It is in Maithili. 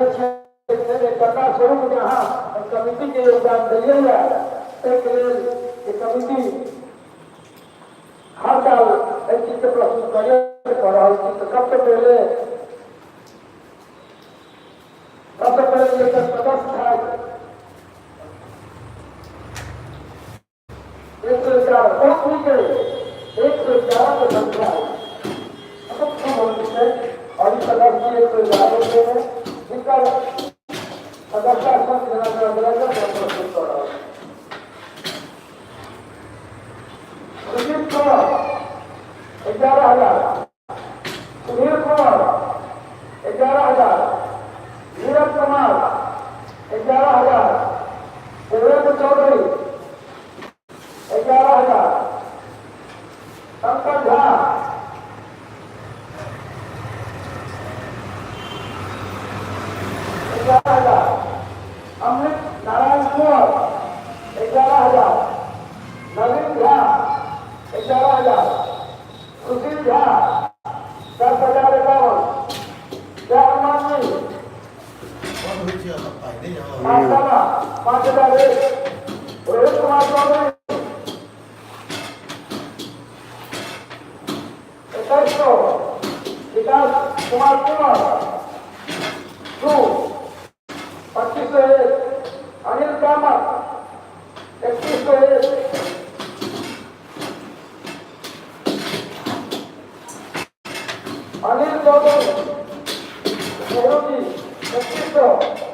छियै चंदा स्वरूप जे अहाँ कमिटी के योगदान देलियै ताहिके लेल ई कमिटी हर साल एहि चीजके प्रस्तुत करिए कऽ रहल छी। तऽ सबसँ पहिले एकर सदस्य छथि 111। बहुत नीक है, 111 के संख्या है, बहुत कम होती है। और ई सदस्य 111 के हैं, जिनका सदस्यता संघ जेना प्रस्तुत कऽ रहल छी। सुजीत कुमार 11,000, सुधीर कुमार 11,000, नीरज कुमार 11,000, देवेंद्र चौधरी 11,000, शंकर झा 11,000, अमृत नारायण कुंवर 11,000, नवीन झा 11,000, सुशील झा 10,051, जय हनुमान जी। बंद होइ छै अपन पाइ नहि जाउ। 5 आना 5,001, रोहित कुमार चौधरी 2100, विकास कुमार कुमार 2 2501, अनिल कामत 3101, अनिल चौधरी नेहरू जी 2100।